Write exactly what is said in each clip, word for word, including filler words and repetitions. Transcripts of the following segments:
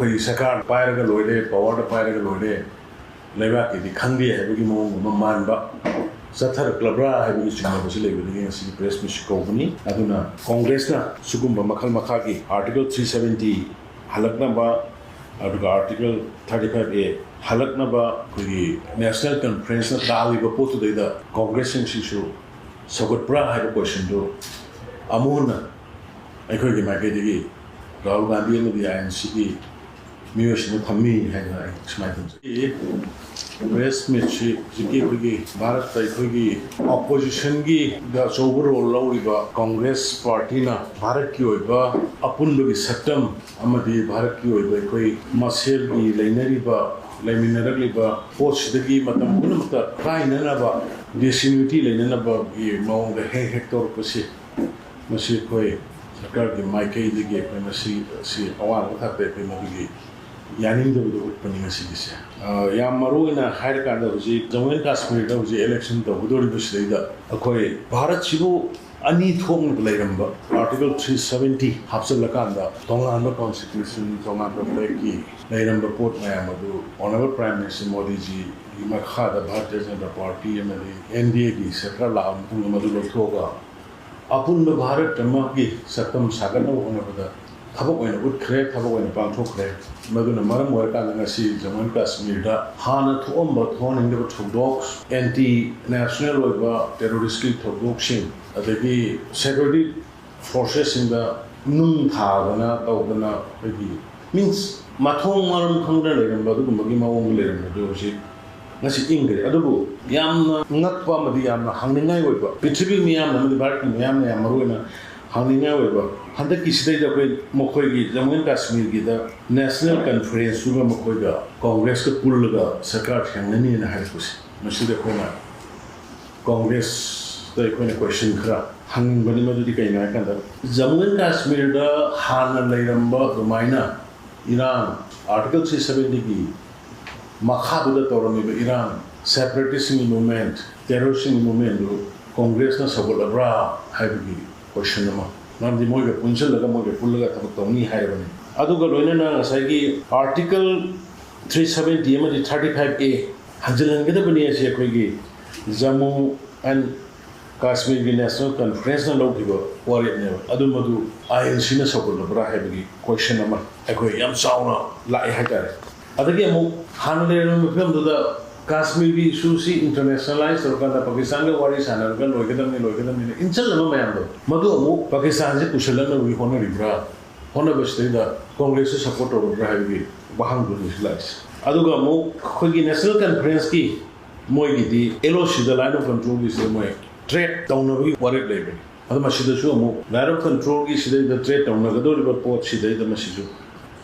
ꯑꯩꯈꯣꯏꯒꯤ ꯁꯔꯀꯥꯔ ꯄꯥꯏꯔꯒ ꯂꯣꯏꯔꯦ, ꯄꯋꯥꯔꯗ ꯄꯥꯏꯔꯒ ꯂꯣꯏꯔꯦ, ꯂꯩꯕꯥꯛꯀꯤꯗꯤ ꯈꯪꯗꯦ ꯍꯥꯏꯕꯒꯤ ꯃꯑꯣꯡ ꯑꯃ ꯃꯥꯟꯕ ꯆꯠꯊꯔꯛꯂꯕ꯭ꯔꯥ ꯍꯥꯏꯕꯒꯤ ꯆꯤꯡꯅꯕꯁꯤ ꯂꯩꯕꯗꯒꯤ ꯉꯁꯤꯒꯤ ꯄ꯭ꯔꯦꯁ ꯃꯤꯠꯁꯤ ꯀꯧꯕꯅꯤ꯫ ꯑꯗꯨꯅ ꯀꯣꯡꯒ꯭ꯔꯦꯁꯅ ꯁꯤꯒꯨꯝꯕ ꯃꯈꯜ ꯃꯈꯥꯒꯤ ꯑꯥꯔꯇꯤꯀꯜ ꯊ꯭ꯔꯤ ꯁꯕꯦꯟꯇꯤ ꯍꯜꯂꯛꯅꯕ, ꯑꯗꯨꯒ ꯑꯥꯔꯇꯤꯀꯜ ꯊꯥꯔꯇꯤ ꯐꯥꯏꯚ ꯑꯦ ꯍꯜꯂꯛꯅꯕ ꯑꯩꯈꯣꯏꯒꯤ ꯅꯦꯁꯅꯦꯜ ꯀꯟꯐ꯭ꯔꯦꯟꯁꯅ ꯇꯥꯜꯂꯤꯕ ꯄꯣꯠꯇꯨꯗꯩꯗ ꯀꯣꯡꯒ꯭ꯔꯦꯁꯁꯤꯡꯁꯤꯁꯨ ꯁꯧꯒꯠꯄ꯭ꯔꯥ ꯍꯥꯏꯕ ꯀꯣꯏꯁꯟꯗꯨ ꯑꯃꯨꯛ ꯍꯟꯅ ꯑꯩꯈꯣꯏꯒꯤ ꯃꯥꯏꯀꯩꯗꯒꯤ ꯔꯥꯍꯨꯜ ꯒꯥꯟꯙꯤ ꯑꯃꯗꯤ ꯑꯥꯏ ꯑꯦꯟ ꯁꯤꯒꯤ ꯃꯤꯑꯣꯏꯁꯤꯡꯗ ꯊꯝꯃꯤ ꯍꯥꯏꯅ ꯑꯩ ꯁꯨꯃꯥꯏꯅ ꯊꯝꯖꯒꯦ꯫ ꯄ꯭ꯔꯦꯁ ꯃꯤꯠꯁꯤ ꯍꯧꯖꯤꯛꯀꯤ ꯑꯩꯈꯣꯏꯒꯤ ꯚꯥꯔꯠꯇ ꯑꯩꯈꯣꯏꯒꯤ ꯑꯣꯄꯣꯖꯤꯁꯟꯒꯤꯗ ꯑꯆꯧꯕ ꯔꯣꯜ ꯂꯧꯔꯤꯕ ꯀꯣꯡꯒ꯭ꯔꯦꯁ ꯄꯥꯔꯇꯤꯅ ꯚꯥꯔꯠꯀꯤ ꯑꯣꯏꯕ ꯑꯄꯨꯟꯕꯒꯤ ꯁꯛꯇꯝ ꯑꯃꯗꯤ ꯚꯥꯔꯠꯀꯤ ꯑꯣꯏꯕ ꯑꯩꯈꯣꯏ ꯃꯁꯦꯜꯒꯤ ꯂꯩꯅꯔꯤꯕ, ꯂꯩꯃꯤꯟꯅꯔꯛꯂꯤꯕ ꯄꯣꯠꯁꯤꯗꯒꯤ ꯃꯇꯝ ꯄꯨꯝꯅꯃꯛꯇ ꯀꯥꯏꯅꯅꯕ, ꯗꯤꯁꯌꯨꯅꯤꯇꯤ ꯂꯩꯅꯅꯕꯒꯤ ꯃꯑꯣꯡꯗ ꯍꯦꯛ ꯍꯦꯛ ꯇꯧꯔꯛꯄꯁꯤ, ꯃꯁꯤ ꯑꯩꯈꯣꯏ ꯁꯔꯀꯥꯔꯒꯤ ꯃꯥꯏꯀꯩꯗꯒꯤ ꯑꯩꯈꯣꯏ ꯃꯁꯤ, ꯁꯤ ꯑꯋꯥꯡꯕ ꯊꯥꯛꯇ ꯑꯩꯈꯣꯏ ꯃꯗꯨꯒꯤ ꯌꯥꯅꯤꯡꯗꯕꯗꯨ ꯎꯠꯄꯅꯤ ꯉꯁꯤꯒꯤꯁꯦ꯫ ꯑ, ꯌꯥꯝ ꯃꯔꯨ ꯑꯣꯏꯅ ꯍꯥꯏꯔꯀꯥꯟꯗ, ꯍꯧꯖꯤꯛ ꯖꯃꯨ ꯑꯦꯟ ꯀꯥꯁꯃꯤꯔꯗ ꯍꯧꯖꯤꯛ ꯏꯂꯦꯛꯁꯟ ꯇꯧꯒꯗꯧꯔꯤꯕꯁꯤꯗꯩꯗ ꯑꯩꯈꯣꯏ ꯚꯥꯔꯠꯁꯤꯕꯨ ꯑꯅꯤ ꯊꯣꯛꯅ ꯂꯩꯔꯝꯕ, ꯑꯥꯔꯇꯤꯀꯜ ꯊ꯭ꯔꯤ ꯁꯕꯦꯟꯇꯤ ꯍꯥꯞꯆꯤꯜꯂꯀꯥꯟꯗ ꯇꯣꯉꯥꯟꯕ ꯀꯣꯟꯁꯇꯤꯇ꯭ꯌꯨꯁꯟ, ꯇꯣꯉꯥꯟꯕ ꯐ꯭ꯂꯦꯒꯀꯤ ꯂꯩꯔꯝꯕ ꯄꯣꯠ ꯃꯌꯥꯝ ꯑꯗꯨ ꯑꯣꯅꯔꯦꯕꯜ ꯄ꯭ꯔꯥꯏꯝ ꯃꯤꯅꯤꯁꯇꯔ ꯃꯣꯗꯤꯖꯤꯒꯤ ꯃꯈꯥꯗ ꯚꯥꯔꯇꯤꯌ ꯖꯅꯇꯥ ꯄꯥꯔꯇꯤ ꯑꯃꯗꯤ ꯑꯦꯟ ꯗꯤ ꯑꯦꯒꯤ ꯁꯔꯀꯥꯔ ꯂꯥꯛꯑꯕ ꯃꯇꯨꯡꯗ ꯃꯗꯨ ꯂꯧꯊꯣꯛꯑꯒ ꯑꯄꯨꯟꯕ ꯚꯥꯔꯠ ꯑꯃꯒꯤ ꯁꯛꯇꯝ ꯁꯥꯒꯠꯅꯕ ꯍꯣꯠꯅꯕꯗ ꯊꯕꯛ ꯑꯣꯏꯅ ꯎꯠꯈ꯭ꯔꯦ, ꯊꯕꯛ ꯑꯣꯏꯅ ꯄꯥꯡꯊꯣꯛꯈ꯭ꯔꯦ꯫ ꯃꯗꯨꯅ ꯃꯔꯝ ꯑꯣꯏꯔꯀꯥꯟꯗ ꯉꯁꯤ ꯖꯃꯨ ꯑꯦꯟ ꯀꯥꯁꯃꯤꯔꯗ ꯍꯥꯟꯅ ꯊꯣꯛꯑꯝꯕ, ꯊꯣꯛꯍꯟꯅꯤꯡꯗꯕ ꯊꯧꯗꯣꯛ, ꯑꯦꯟꯇꯤ ꯅꯦꯁꯅꯦꯜ ꯑꯣꯏꯕ ꯇꯦꯔꯣꯔꯤꯁꯀꯤ ꯊꯧꯗꯣꯛꯁꯤꯡ, ꯑꯗꯒꯤ ꯁꯦꯀ꯭ꯌꯨꯔꯤꯇꯤ ꯐꯣꯔꯁꯦꯁꯁꯤꯡꯗ ꯅꯨꯡ ꯊꯥꯗꯅ ꯇꯧꯗꯅ, ꯑꯩꯈꯣꯏꯒꯤ, ꯃꯤꯟꯁ, ꯃꯊꯣꯡ ꯃꯔꯝ ꯈꯪꯗꯅ ꯂꯩꯔꯝꯕ ꯑꯗꯨꯒꯨꯝꯕꯒꯤ ꯃꯑꯣꯡꯗ ꯂꯩꯔꯝꯕꯗꯨ ꯍꯧꯖꯤꯛ ꯉꯁꯤ ꯏꯪꯈ꯭ꯔꯦ꯫ ꯑꯗꯨꯕꯨ ꯌꯥꯝꯅ ꯉꯛꯄ ꯑꯃꯗꯤ ꯌꯥꯝꯅ ꯍꯪꯅꯤꯡꯉꯥꯏ ꯑꯣꯏꯕ, ꯄ꯭ꯔꯤꯊꯤꯕꯤ ꯃꯤꯌꯥꯝꯅ ꯑꯃꯗꯤ ꯚꯥꯔꯠꯀꯤ ꯃꯤꯌꯥꯝꯅ ꯌꯥꯝ ꯃꯔꯨ ꯑꯣꯏꯅ ꯍꯪꯅꯤꯡꯉꯥꯏ ꯑꯣꯏꯕ, ꯍꯟꯗꯛꯀꯤꯁꯤꯗꯩꯗ ꯑꯩꯈꯣꯏ ꯃꯈꯣꯏꯒꯤ ꯖꯃꯨ ꯑꯦꯟ ꯀꯥꯁꯃꯤꯔꯒꯤꯗ ꯅꯦꯁꯅꯦꯜ ꯀꯟꯐꯔꯦꯟꯁꯇꯨꯒ ꯃꯈꯣꯏꯒ ꯀꯣꯡꯒ꯭ꯔꯦꯁꯀ ꯄꯨꯜꯂꯒ ꯁꯔꯀꯥꯔ ꯁꯦꯝꯒꯅꯤꯅ ꯍꯥꯏꯔꯛꯄꯁꯦ, ꯃꯁꯤꯗ ꯑꯩꯈꯣꯏꯅ ꯀꯣꯡꯒ꯭ꯔꯦꯁꯇ ꯑꯩꯈꯣꯏꯅ ꯀꯣꯏꯁꯟ ꯈꯔ ꯍꯪꯅꯤꯡꯕꯅꯤ꯫ ꯃꯗꯨꯗꯤ ꯀꯩꯅꯣ ꯍꯥꯏꯀꯥꯟꯗ, ꯖꯃꯨ ꯑꯦꯟ ꯀꯥꯁꯃꯤꯔꯗ ꯍꯥꯟꯅ ꯂꯩꯔꯝꯕ ꯑꯗꯨꯃꯥꯏꯅ ꯏꯔꯥꯡ, ꯑꯥꯔꯇꯤꯀꯜ ꯊ꯭ꯔꯤ ꯁꯕꯦꯟꯇꯤꯒꯤ ꯃꯈꯥꯗꯨꯗ ꯇꯧꯔꯝꯃꯤꯕ ꯏꯔꯥꯡ, ꯁꯦꯄꯔꯦꯇꯤꯁꯁꯤꯡꯒꯤ ꯃꯨꯚꯃꯦꯟꯠ, ꯇꯦꯔꯣꯔꯤꯁꯁꯤꯡꯒꯤ ꯃꯨꯚꯃꯦꯟꯠꯗꯨ ꯀꯣꯡꯒ꯭ꯔꯦꯁꯅ ꯁꯧꯒꯠꯂꯕ꯭ꯔꯥ ꯍꯥꯏꯕꯒꯤ ꯀꯣꯏꯁꯟ ꯑꯃ꯫ ꯃꯔꯝꯗꯤ ꯃꯣꯏꯒ ꯄꯨꯟꯁꯤꯜꯂꯒ, ꯃꯣꯏꯒ ꯄꯨꯜꯂꯒ ꯊꯕꯛ ꯇꯧꯅꯤ ꯍꯥꯏꯔꯕꯅꯤ꯫ ꯑꯗꯨꯒ ꯂꯣꯏꯅꯅ ꯉꯁꯥꯏꯒꯤ Article three seventy ꯑꯃꯗꯤ thirty five A ꯍꯟꯖꯤꯜꯍꯟꯒꯗꯕꯅꯤ ꯑꯁꯤ ꯑꯩꯈꯣꯏꯒꯤ Jammu and Kashmirꯒꯤ National Conferenceꯅ ꯂꯧꯈꯤꯕ ꯋꯥꯔꯦꯞꯅꯦꯕ꯫ ꯑꯗꯨ ꯃꯗꯨ INCꯅ ꯁꯧꯒꯠꯂꯕ꯭ꯔꯥ ꯍꯥꯏꯕꯒꯤ question ꯑꯃ ꯑꯩꯈꯣꯏ ꯌꯥꯝ ꯆꯥꯎꯅ ꯂꯥꯛꯑꯦ ꯍꯥꯏꯇꯥꯔꯦ꯫ ꯑꯗꯒꯤ ꯑꯃꯨꯛ ꯍꯥꯟꯅ ꯂꯩꯔꯝꯕ ꯐꯤꯕꯝꯗꯨꯗ ꯀꯥꯁꯃꯤꯔꯒꯤ issueꯁꯤ internationalize ꯇꯧꯔꯀꯥꯟꯗ ꯄꯥꯀꯤꯁꯇꯥꯟꯒ ꯋꯥꯔꯤ ꯁꯥꯟꯅꯔꯒ ꯂꯣꯏꯒꯗꯕꯅꯤ, ꯂꯣꯏꯒꯗꯕꯅꯤꯅ ꯏꯟꯁꯤꯜꯂꯕ ꯃꯌꯥꯝꯗꯣ, ꯃꯗꯨ ꯑꯃꯨꯛ ꯄꯥꯀꯤꯁꯇꯥꯟꯁꯦ ꯄꯨꯁꯤꯜꯂꯛꯅꯕꯒꯤ ꯍꯣꯠꯅꯔꯤꯕ꯭ꯔꯥ? ꯍꯣꯠꯅꯕꯁꯤꯗꯩꯗ ꯀꯣꯡꯒ꯭ꯔꯦꯁꯁꯨ support ꯇꯧꯔꯕ꯭ꯔꯥ ꯍꯥꯏꯕꯒꯤ ꯋꯥꯍꯪꯗꯨꯅꯤ ꯍꯧꯖꯤꯛ ꯂꯥꯛꯏꯁꯦ꯫ ꯑꯗꯨꯒ ꯑꯃꯨꯛ ꯑꯩꯈꯣꯏꯒꯤ National Conferenceꯀꯤ ꯃꯣꯏꯒꯤꯗꯤ LOCꯗ, Line of Controlꯒꯤꯁꯤꯗ ꯃꯣꯏ trade ꯇꯧꯅꯕꯒꯤ ꯋꯥꯔꯦꯞ ꯂꯩꯕꯅꯤ꯫ ꯑꯗꯨ ꯃꯁꯤꯗꯁꯨ ꯑꯃꯨꯛ Line of Controlꯒꯤ ꯁꯤꯗꯩꯗ trade ꯇꯧꯅꯒꯗꯧꯔꯤꯕ ꯄꯣꯠꯁꯤꯗꯩꯗ ꯃꯁꯤꯁꯨ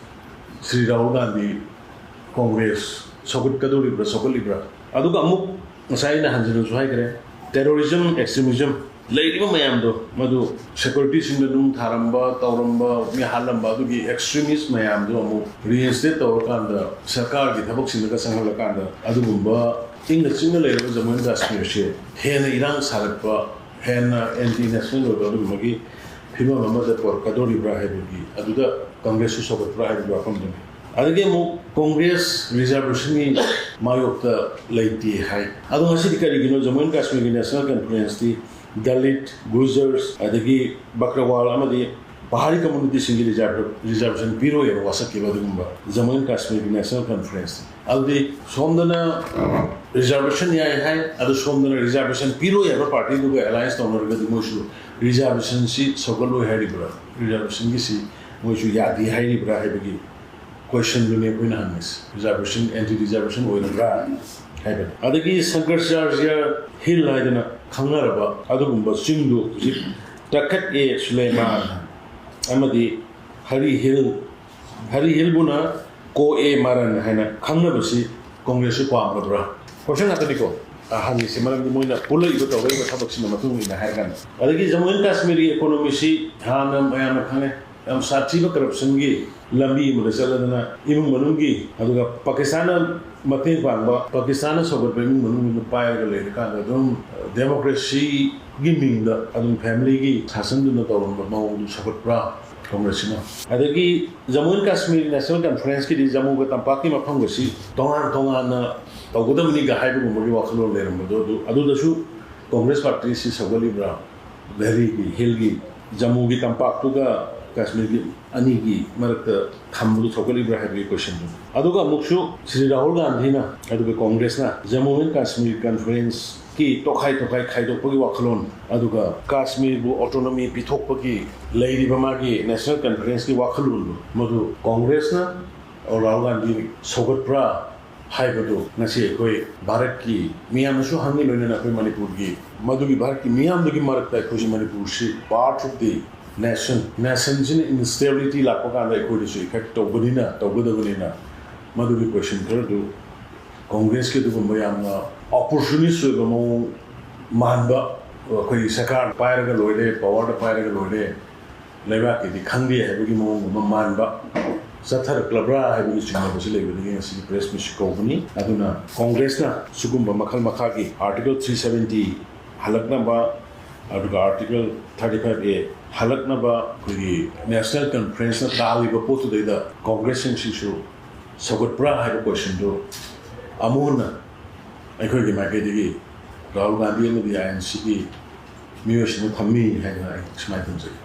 ꯁ꯭ꯔꯤ ꯔꯥꯍꯨꯜ ꯒꯥꯟꯙꯤ ꯀꯣꯡꯒ꯭ꯔꯦꯁ ꯁꯧꯒꯠꯀꯗꯧꯔꯤꯕ꯭ꯔꯥ, ꯁꯧꯒꯠꯂꯤꯕ꯭ꯔꯥ? ꯑꯗꯨꯒ ꯑꯃꯨꯛ ꯉꯁꯥꯏ ꯑꯩꯅ ꯍꯟꯖꯤꯟꯅꯁꯨ ꯍꯥꯏꯈ꯭ꯔꯦ, terrorism, extremism ꯂꯩꯔꯤꯕ ꯃꯌꯥꯝꯗꯣ, ꯃꯗꯨ security ꯁꯤꯡꯗ ꯅꯨꯡ ꯊꯥꯔꯝꯕ, ꯇꯧꯔꯝꯕ, ꯃꯤ ꯍꯥꯠꯂꯝꯕ, ꯑꯗꯨꯒꯤ extremist ꯃꯌꯥꯝꯗꯣ ꯑꯃꯨꯛ reinstate ꯇꯧꯔꯀꯥꯟꯗ, ꯁꯔꯀꯥꯔꯒꯤ ꯊꯕꯛꯁꯤꯡꯗꯒ ꯆꯪꯍꯜꯂꯀꯥꯟꯗ, ꯑꯗꯨꯒꯨꯝꯕ ꯏꯪꯅ ꯆꯤꯛꯅ ꯂꯩꯔꯕ ꯖꯃꯨ ꯑꯦꯟ ꯀꯥꯁꯃꯤꯔꯁꯦ ꯍꯦꯟꯅ ꯏꯔꯥꯡ ꯁꯥꯒꯠꯄ, ꯍꯦꯟꯅ anti national ꯑꯣꯏꯕ ꯑꯗꯨꯒꯨꯝꯕꯒꯤ ꯐꯤꯕꯝ ꯑꯃꯗ ꯄꯨꯔꯛꯀꯗꯧꯔꯤꯕ꯭ꯔꯥ ꯍꯥꯏꯕꯒꯤ, ꯑꯗꯨꯗ ꯀꯪꯒ꯭ꯔꯦꯁꯁꯨ ꯁꯧꯒꯠꯄ꯭ꯔꯥ ꯍꯥꯏꯕꯒꯤ ꯋꯥꯐꯝꯗꯨꯅꯤ꯫ ꯑꯗꯒꯤ ꯑꯃꯨꯛ ꯀꯣꯡꯒ꯭ꯔꯦꯁ reservationꯒꯤ ꯃꯥꯌꯣꯛꯇ ꯂꯩꯇꯦ ꯍꯥꯏ꯫ ꯑꯗꯣ ꯉꯁꯤꯗꯤ ꯀꯔꯤꯒꯤꯅꯣ ꯖꯃꯨ ꯑꯦꯟ ꯀꯥꯁꯃꯤꯔꯒꯤ National Conferenceꯇꯤ Dalit, Gujars, ꯑꯗꯒꯤ ꯕꯀ꯭ꯔꯋꯥꯜ ꯑꯃꯗꯤ ꯄꯍꯥꯔꯤ communityꯁꯤꯡꯒꯤ reserve-, reservation ꯄꯤꯔꯣꯏ ꯍꯥꯏꯕ ꯋꯥꯁꯛꯈꯤꯕ ꯑꯗꯨꯒꯨꯝꯕ ꯖꯃꯨ ꯑꯦꯟ ꯀꯥꯁꯃꯤꯔꯒꯤ National Conference? ꯑꯗꯨꯗꯤ ꯁꯣꯝꯗꯅ reservation ꯌꯥꯏ ꯍꯥꯏ, ꯑꯗꯨ ꯁꯣꯝꯗꯅ reservation ꯄꯤꯔꯣꯏ ꯍꯥꯏꯕ partyꯗꯨꯒ alliance ꯇꯧꯅꯔꯒꯗꯤ ꯃꯣꯏꯁꯨ reservationꯁꯤ ꯁꯧꯒꯠꯂꯣꯏ ꯍꯥꯏꯔꯤꯕ꯭ꯔꯥ? Reservationꯒꯤꯁꯤ ꯃꯣꯏꯁꯨ ꯌꯥꯗꯦ ꯍꯥꯏꯔꯤꯕ꯭ꯔꯥ ꯍꯥꯏꯕꯒꯤ questionꯗꯨꯅꯤ ꯑꯩꯈꯣꯏꯅ ꯍꯪꯉꯤꯁꯤ꯫ Reservation, anti reservation ꯑꯣꯏꯔꯕ꯭ꯔꯥ ꯍꯥꯏꯕꯅꯤ꯫ ꯑꯗꯒꯤ ꯁꯪꯀꯔꯆꯥꯔꯖ꯭ꯌ Hill ꯍꯥꯏꯗꯅ ꯈꯪꯅꯔꯕ ꯑꯗꯨꯒꯨꯝꯕ ꯆꯤꯡꯗꯨ ꯍꯧꯖꯤꯛ Takhat-e-Suleiman ꯑꯃꯗꯤ Hari Hill, Hari Hillꯕꯨꯅ Koh-e-Maran ꯍꯥꯏꯅ ꯈꯪꯅꯕꯁꯤ ꯀꯣꯡꯒ꯭ꯔꯦꯁꯁꯨ ꯄꯥꯝꯂꯕ꯭ꯔꯥ? Question ꯉꯥꯛꯇꯅꯤꯀꯣ꯫ ꯑ, ꯍꯪꯉꯤꯁꯤ ꯃꯔꯝꯗꯤ ꯃꯣꯏꯅ ꯄꯨꯜꯂꯛꯏꯕ ꯇꯧꯔꯛꯏꯕ ꯊꯕꯛꯁꯤꯅ ꯃꯇꯨꯡ ꯏꯟꯅ ꯍꯥꯏꯔꯀꯥꯟꯗ꯫ ꯑꯗꯒꯤ ꯖꯃꯨ ꯑꯦꯟ ꯀꯥꯁꯃꯤꯔꯒꯤ economyꯁꯤ ꯍꯥꯟꯅ ꯃꯌꯥꯝꯅ ꯈꯪꯉꯦ, ꯌꯥꯝ ꯁꯥꯊꯤꯕ corruptionꯒꯤ ꯂꯝꯕꯤ ꯑꯃꯗ ꯆꯠꯂꯗꯅ ꯏꯃꯨꯡ ꯃꯅꯨꯡꯒꯤ, ꯑꯗꯨꯒ ꯄꯥꯀꯤꯁꯇꯥꯟꯅ ꯃꯇꯦꯡ ꯄꯥꯡꯕ, ꯄꯥꯀꯤꯁꯇꯥꯟꯅ ꯁꯧꯒꯠꯄ ꯏꯃꯨꯡ ꯃꯅꯨꯡꯗꯨꯅ ꯄꯥꯏꯔꯒ ꯂꯩꯔꯀꯥꯟꯗ ꯑꯗꯨꯝ democracyꯒꯤ ꯃꯤꯡꯗ ꯑꯗꯨꯝ familyꯒꯤ ꯁꯥꯁꯟꯗꯨꯅ ꯇꯧꯔꯝꯕ ꯃꯑꯣꯡꯗꯨ ꯁꯧꯒꯠꯄ꯭ꯔꯥ? ꯀꯣꯡꯒ꯭ꯔꯦꯁꯁꯤꯅ꯫ ꯑꯗꯒꯤ ꯖꯝꯃꯨ ꯑꯦꯟ ꯀꯥꯁꯃꯤꯔ ꯅꯦꯁꯅꯦꯜ ꯀꯟꯐꯔꯦꯟꯁꯀꯤꯗꯤ ꯖꯝꯃꯨꯒ ꯇꯝꯄꯥꯛꯀꯤ ꯃꯐꯝꯒꯁꯤ ꯇꯣꯉꯥꯟ ꯇꯣꯉꯥꯟꯅ ꯇꯧꯒꯗꯕꯅꯤꯒ ꯍꯥꯏꯕꯒꯨꯝꯕꯒꯤ ꯋꯥꯈꯜꯂꯣꯟ ꯂꯩꯔꯝꯕꯗꯣ, ꯑꯗꯨ, ꯑꯗꯨꯗꯁꯨ ꯀꯣꯡꯒ꯭ꯔꯦꯁ ꯄꯥꯔꯇꯤꯁꯤ ꯁꯧꯒꯠꯂꯤꯕ꯭ꯔꯥ? ꯚꯦꯂꯤꯒꯤ, ꯍꯤꯜꯒꯤ, ꯖꯝꯃꯨꯒꯤ ꯇꯝꯄꯥꯛꯇꯨꯒ ꯀꯥꯁꯃꯤꯔꯒꯤ ꯑꯅꯤꯒꯤ ꯃꯔꯛꯇ ꯊꯝꯕꯗꯨ ꯁꯧꯒꯠꯂꯤꯕ꯭ꯔꯥ ꯍꯥꯏꯕꯒꯤ ꯀꯣꯏꯁꯟꯗꯨ꯫ ꯑꯗꯨꯒ ꯑꯃꯨꯛꯁꯨ ꯁ꯭ꯔꯤ ꯔꯥꯍꯨꯜ ꯒꯥꯟꯙꯤꯅ, ꯑꯗꯨꯒ ꯀꯣꯡꯒ꯭ꯔꯦꯁꯅ ꯖꯝꯃꯨ ꯑꯦꯟ ꯀꯥꯁꯃꯤꯔ ꯀꯟꯐꯔꯦꯟꯁꯀꯤ ꯇꯣꯈꯥꯏ ꯇꯣꯈꯥꯏ ꯈꯥꯏꯗꯣꯛꯄꯒꯤ ꯋꯥꯈꯜꯂꯣꯟ, ꯑꯗꯨꯒ ꯀꯥꯁꯃꯤꯔꯕꯨ ꯑꯣꯇꯣꯅꯣꯃꯤ ꯄꯤꯊꯣꯛꯄꯒꯤ ꯂꯩꯔꯤꯕ ꯃꯥꯒꯤ ꯅꯦꯁꯅꯦꯜ ꯀꯟꯐꯔꯦꯟꯁꯀꯤ ꯋꯥꯈꯜꯂꯣꯟꯗꯨ, ꯃꯗꯨ ꯀꯣꯡꯒ꯭ꯔꯦꯁꯅ ꯔꯥꯍꯨꯜ ꯒꯥꯟꯙꯤ ꯁꯧꯒꯠꯄ꯭ꯔꯥ ꯍꯥꯏꯕꯗꯨ ꯉꯁꯤ ꯑꯩꯈꯣꯏ ꯚꯥꯔꯠꯀꯤ ꯃꯤꯌꯥꯝꯅꯁꯨ ꯍꯪꯉꯤ, ꯂꯣꯏꯅꯅ ꯑꯩꯈꯣꯏ ꯃꯅꯤꯄꯨꯔꯒꯤ, ꯃꯗꯨꯒꯤ ꯚꯥꯔꯠꯀꯤ ꯃꯤꯌꯥꯝꯗꯨꯒꯤ ꯃꯔꯛꯇ ꯑꯩꯈꯣꯏꯁꯤ ꯃꯅꯤꯄꯨꯔꯁꯤ part of the nation, nationꯁꯤꯅ instability ꯂꯥꯛꯄ ꯀꯥꯟꯗ ꯑꯩꯈꯣꯏꯗꯁꯨ effect ꯇꯧꯕꯅꯤꯅ, ꯇꯧꯒꯗꯕꯅꯤꯅ, ꯃꯗꯨꯒꯤ ꯀꯣꯏꯁꯟ ꯈꯔꯗꯨ ꯀꯣꯡꯒ꯭ꯔꯦꯁꯀꯤ ꯑꯗꯨꯒꯨꯝꯕ ꯌꯥꯝꯅ opportunist ꯑꯣꯏꯕ ꯃꯑꯣꯡ ꯃꯥꯟꯕ, ꯑꯩꯈꯣꯏꯒꯤ ꯁꯔꯀꯥꯔ ꯄꯥꯏꯔꯒ ꯂꯣꯏꯔꯦ, ꯄꯋꯥꯔꯗ ꯄꯥꯏꯔꯒ ꯂꯣꯏꯔꯦ, ꯂꯩꯕꯥꯛꯀꯤꯗꯤ ꯈꯪꯗꯦ ꯍꯥꯏꯕꯒꯤ ꯃꯑꯣꯡ ꯑꯃ ꯃꯥꯟꯕ ꯆꯠꯊꯔꯛꯂꯕ꯭ꯔꯥ ꯍꯥꯏꯕꯒꯤ ꯆꯤꯡꯅꯕꯁꯤ ꯂꯩꯕꯗꯒꯤ ꯉꯁꯤꯒꯤ ꯄ꯭ꯔꯦꯁ ꯃꯤꯠꯁꯤ ꯀꯧꯕꯅꯤ꯫ ꯑꯗꯨꯅ ꯀꯣꯡꯒ꯭ꯔꯦꯁꯅ ꯁꯤꯒꯨꯝꯕ ꯃꯈꯜ ꯃꯈꯥꯒꯤ Article three seventy ꯍꯜꯂꯛꯅꯕ, ꯑꯗꯨꯒ Article thirty five A ꯍꯜꯂꯛꯅꯕ ꯑꯩꯈꯣꯏꯒꯤ ꯅꯦꯁꯅꯦꯜ ꯀꯟꯐꯔꯦꯟꯁꯅ ꯇꯥꯜꯂꯤꯕ ꯄꯣꯠꯇꯨꯗꯩꯗ ꯀꯣꯡꯒ꯭ꯔꯦꯁꯁꯤꯡꯁꯤꯁꯨ ꯁꯧꯒꯠꯄ꯭ꯔꯥ ꯍꯥꯏꯕ ꯀꯣꯏꯁꯟꯗꯨ ꯑꯃꯨꯛ ꯍꯟꯅ ꯑꯩꯈꯣꯏꯒꯤ ꯃꯥꯏꯀꯩꯗꯒꯤ ꯔꯥꯍꯨꯜ ꯒꯥꯟꯙꯤ ꯑꯃꯗꯤ ꯑꯥꯏ ꯑꯦꯟ ꯁꯤꯒꯤ ꯃꯤꯑꯣꯏꯁꯤꯡꯅ ꯊꯝꯃꯤ ꯍꯥꯏꯗꯅ ꯑꯩ ꯁꯨꯃꯥꯏꯅ ꯊꯝꯖꯒꯦ꯫